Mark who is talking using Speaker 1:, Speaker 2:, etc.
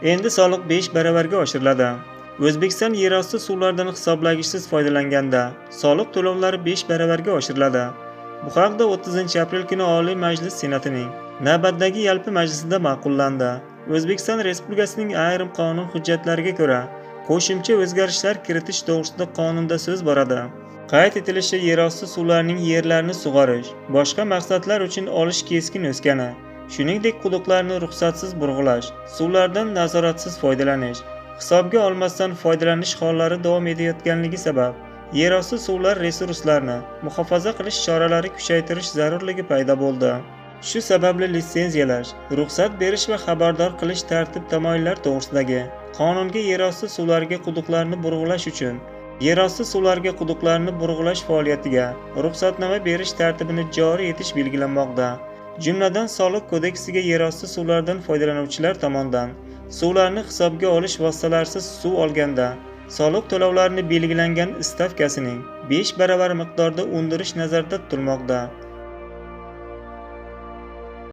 Speaker 1: Endi soliq 5 baravarga oshiriladi. O'zbekiston yerosti suvlaridan hisoblagichsiz foydalanganda soliq to'lovlari 5 baravarga oshiriladi. Bu haqda 30-aprel kuni Oliy Majlis Senatining navbatdagi yalpi majlisida ma'qullandi. O'zbekiston Respublikasining ayrim qonun hujjatlariga ko'ra qo'shimcha o'zgarishlar kiritish to'g'risida qonunda so'z boradi. Qayd etilishicha, yerosti suvlarining yerlarni sug'orish, boshqa maqsadlar uchun olish keskin o'sgani, shuningdek quduqlarni ruxsatsiz burg'ilash, suvlardan nazoratsiz foydalanish, hisobga olmasdan foydalanish hollari davom etayotganligi sabab yerosti suvlar resurslarini muhofaza qilish choralari kuchaytirish zarurligi paydo bo'ldi. Shu sababli litsenziyalash, ruxsat berish va xabardor qilish tartib tamoyillar to'g'risidagi qonunga yerosti suvlariga quduqlarni burg'ilash uchun yerosti suvlariga quduqlarni burg'ilash faoliyatiga ruxsatnoma berish tartibini joriy etish belgilanmoqda. Jumladan, soliq kodeksiga yerosti suvlaridan foydalanuvchilar tomonidan suvlarni hisobga olish vositalarisiz suv olganda soliq to'lovlarini belgilangan stavkasining 5 baravar miqdorda undirish nazarda tutilmoqda.